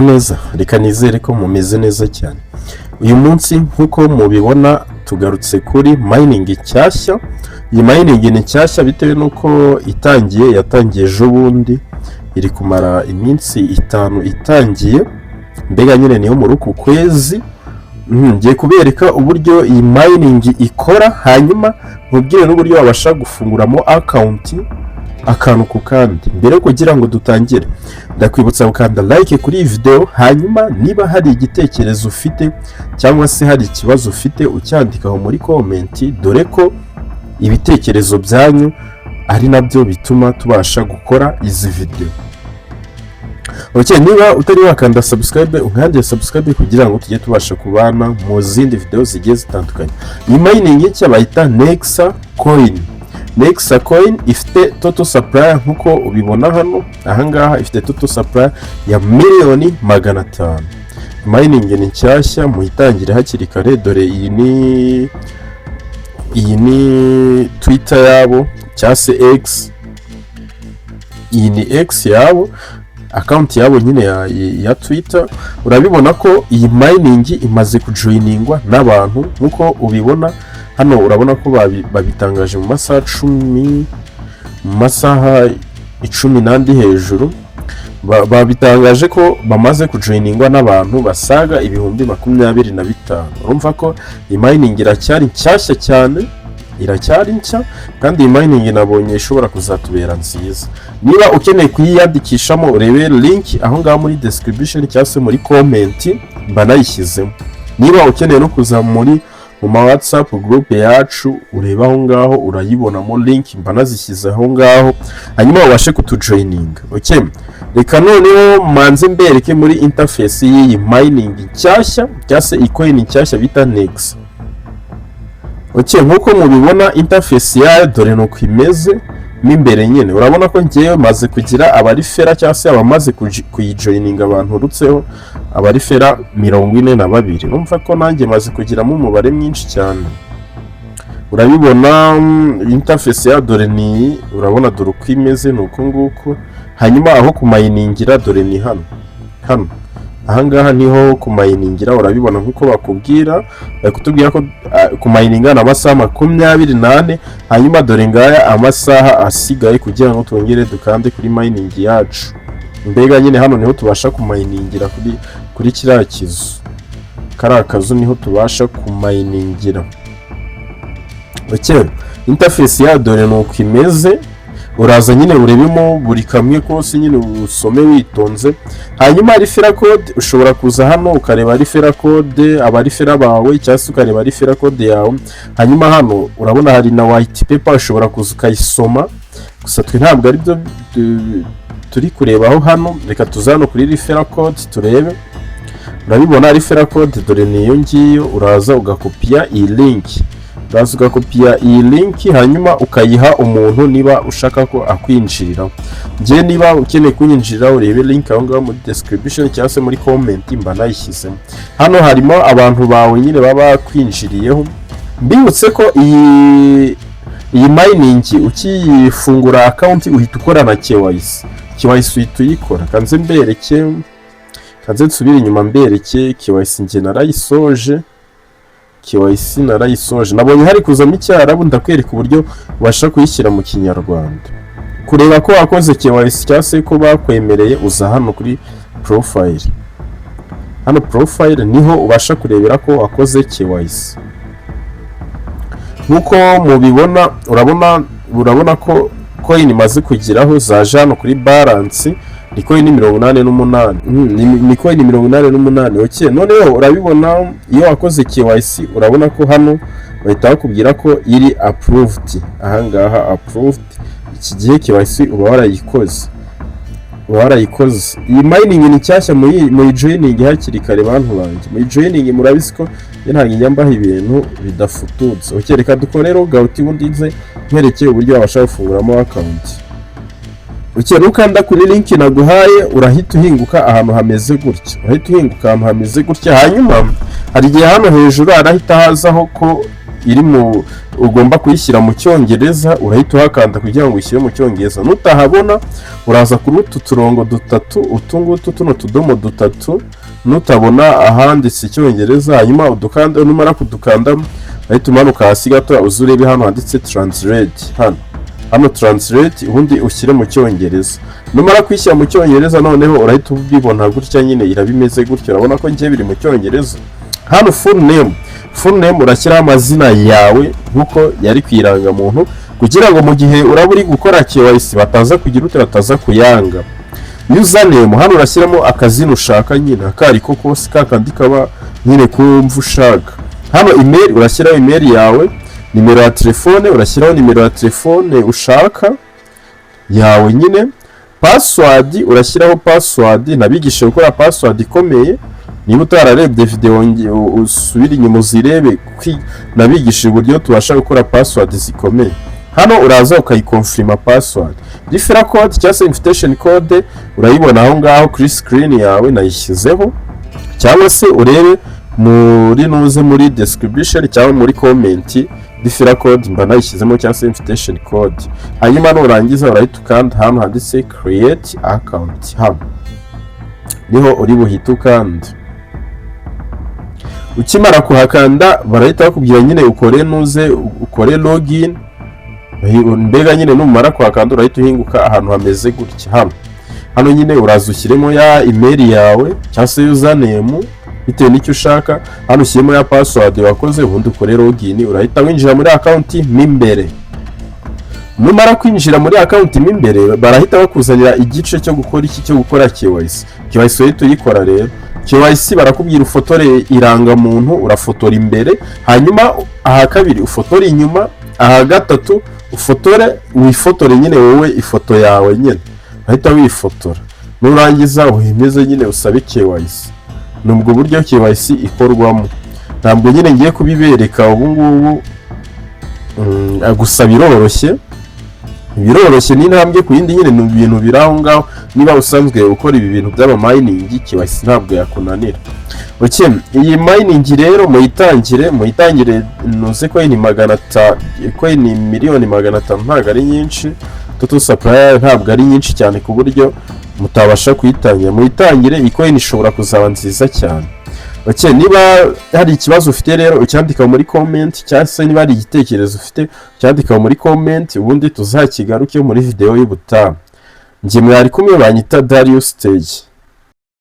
Muraho neza, reka nizere ko mumeze neza cyane. Uyu munsi nk'uko mubibona tugarutse kuri mining nshyashya. Iyi mining ni nshyashya bitewe n'uko itangiye, yatangiye ejo bundi, iri kumara iminsi 5 itangiye, mbega nyine niyo muri uku kwezi. Ngiye kubereka uburyo iyi mining ikora, hanyuma nkubwire n'uburyo wabasha gufunguramo account akantu ku kandi. Mbere yo kugira ngo dutangire, ndakwibutsa gukanda like kuri iyi video, hanyuma niba hari igitekerezo ufite cyangwa se hari ikibazo ufite ucyandika aho muri comment, dore ko ibitekerezo byanyu ari nabyo bituma tubasha gukora izi video. Okay, niba utari wakanda subscribe, unkandire subscribe kugira ngo tujye tubasha kubana mu zindi video zigiye zitandukanye. Iyi mining nshya bayita Nexa Coin. Nexa Coin ifite total supply, nk'uko ubibona hano ahangaha, ifite total supply ya 500,000,000. Mining ni nshyashya, muyitangire hakiri kare. Dore iyi ni Twitter yabo cyangwa se X, iyi ni X yabo, account yabo nyine ya Twitter. Urabibona ko iyi mining imaze kujoiningwa n'abantu nk'uko ubibona hano. Urabona ko babitangaje mu masaha 10, mu masaha 10 n'andi hejuru. Babitangaje ko bamaze kujoiningwa n'abantu basaga 25,000. Urumva ko iyi mining iracyari nshyashya cyane, iracyari nshya, kandi iyi mining nabonye ishobora kuzatubera nziza. Niba ukeneye kuyiyandikishamo, urebe link aho ngaho muri description cyangwa se muri comment, mba nayishyizemo. Niba ukeneye no kuza mu ma WhatsApp group yacu, ureba aho ngaho urayibonamo link, mba nazishyize aho ngaho, hanyuma ubashe kutujoininga. Okay, reka noneho manze mbereke muri interface y'iyi mining nshyashya cyangwa se coin nshyashya bita Nexa. Okay, nk'uko mubibona interface yayo dore nuko imeze mo imbere nyine. Urabona ko ngewe maze kugira abareferrer cyangwa se abamaze kuyijoininga banturutseho, abareferrer 42. Urumva ko nanjye maze kugiramo umubare mwinshi cyane. Urabibona interface yayo dore ni iyi, urabona dore uko imeze, ni uku nguku. Hanyuma aho kuminingira dore ni hano hano, ahangaha niho kuminingira. Urabibona nk'uko bakubwira, bari kutubwira ko kumininga ni amasaha 24. Hanyuma dore ngaya amasaha asigaye kugira ngo twongere dukande kuri mining yacu. Mbega nyine hano niho tubasha kuminingira kuri kiriya kizu, kariya kazu niho tubasha kuminingira. Okay, interface yayo dore ni uko imeze. Uraza nyine urebemo buri kamwe kose nyine, usome witonze. Hanyuma referral code, ushobora kuza hano ukareba referral code, abareferrer bawe, cyangwa se ukareba referral code yawe. Hanyuma hano urabona hari na white paper, ushobora kuza ukayisoma, gusa twe ntabwo ari byo turi kurebaho hano. Reka tuze hano kuri referral code turebe. Urabibona referral code dore ni iyo ngiyo. Uraza ugakopiya iyi link, uraza ugakopiya iyi link, hanyuma ukayiha umuntu niba ushaka ko akwinjirira. Njye niba ukeneye kunyinjirira, urebe link aho ngaho muri description cyangwa se muri comment, mba nayishyizemo. Hano harimo abantu bawe nyine baba bakwinjiriyeho. Mbibutse ko iyi mining ukiyifungura account uhita ukora na KYC. KYC uhita uyikora. Kanze mbereke, kanze nsubire inyuma mbereke KYC. Njye narayisoje, KYC narayisoje. Nabonye hari kuzamo Icyarabu, ndakwereka uburyo ubasha kuyishyira mu Kinyarwanda. Kureba ko wakoze KYC cyangwa se ko bakwemereye, uza hano kuri profile. Hano profile niho ubasha kurebera ko wakoze KYC. Nk'uko mubibona, urabona ko coin imaze kugeraho, zaje hano kuri balance, ni coin 88. Ni coin 88. Okay, noneho urabibona iyo wakoze KYC, urabona ko hano bahita bakubwira ko iri approved ahangaha, approved. Iki gihe KYC uba warayikoze, uba warayikoze. Iyi mining ni nshyashya, muyi joining hakiri kare bantu banjye, muyi joining. Murabizi ko njye ntabwo njya mbaha ibintu bidafututse. Okay, reka dukore logout, ubundi nze nkwereke uburyo wabasha gufunguramo account. Okay, nukanda kuri link naguhaye urahita uhinguka ahantu hameze gutya, urahita uhinguka ahantu hameze gutya. Hanyuma hari igihe hano hejuru harahita hazaho ko iri mu ugomba kuyishyira mu Cyongereza, urahita uhakanda kugira ngo uyishyire mu Cyongereza. Nutahabona, uraza kuri utu turongo dutatu, utu ngutu, tuno tudomo dutatu. Nutabona ahanditse Icyongereza, hanyuma udukanda. Numara kudukandamo, urahita umanuka hasi gato, uze urebe hano handitse "translate". Hano "translate", ubundi ushyire mu Cyongereza. Numara kuyishyira mu Cyongereza, noneho urahita ubibona gutya nyine, iraba imeze gutya. Urabona ko ngiye biri mu Cyongereza. Hano full name, full name urashyiraho amazina yawe nk'uko yari ku irangamuntu, kugira ngo mu gihe uraba uri gukora KYC bataza kugira ute? Bataza kuyanga. Username, hano urashyiramo akazina ushaka nyine, ako ariko kose, kakandi kaba nyine kumva ushaka. Hano email, urashyiraho email yawe. Nimero ya telefone, urashyiraho nimero ya telefone ushaka yawe nyine. Password, urashyiraho password. Nabigishe gukora password ikomeye. Niba utararebye video, usubire inyuma uzirebe. Nabigishije uburyo tubasha gukora password zikomeye. Hano uraza ukayiconfirma password. Referral code cyangwa se invitation code, urayibona aho ngaho kuri screen yawe, nayishyizeho, cyangwa se urebe muri nuze muri description cyangwa muri comment. Referral code mba nayishyizemo cyangwa se invitation code. Hanyuma nurangiza, urahita ukanda hano handitse "create account". Hano niho uri buhite ukanda. Ukimara kuhakanda, barahita bakubwira nyine ukore nuze ukore login. Mbega nyine numara kuhakanda, urahita uhinguka ahantu hameze gutya. Hano nyine uraza ushyiremo ya email yawe cyangwa se username, bitewe n'icyo ushaka. Hano ushyiremo ya password wakoze, ubundi ukore login. Urahita winjira muri account mo imbere. Numara kwinjira muri account mo imbere, barahita bakuzanira igice cyo gukora iki? Cyo gukora KYC. KYC uhita uyikora rero. KYC barakubwira ufotore irangamuntu. Urafotora imbere, hanyuma aha kabiri ufotore inyuma, aha gatatu ufotore, wifotore nyine wowe ifoto yawe nyine. Urahita wifotora, nurangiza wemeze nyine, usabe KYC. Ni ubwo buryo KYC ikorwamo. Ntabwo nyine ngiye kubibereka ubu ngubu, gusa biroroshye, biroroshye, ni intambwe ku yindi nyine, ni ibintu biri aho ngaho. Niba usanzwe ukora ibi bintu by'ama mining, KYC ntabwo yakunanira. Okay, iyi mining rero muyitangire, muyitangire. Nuze coin 500, coin 500,000,000 ntabwo ari nyinshi. Total supply ntabwo ari nyinshi cyane ku buryo mutabasha kuyitangira. Muyitangire, iyi coin ishobora kuzaba nziza cyane. Okay, niba hari ikibazo ufite rero, ucyandika muri comment, cyangwa se niba hari igitekerezo ufite, ucyandika muri comment, ubundi tuzakigaruke muri video y'ubutaha. Njye mwari kumwe, banyita Darius Stage.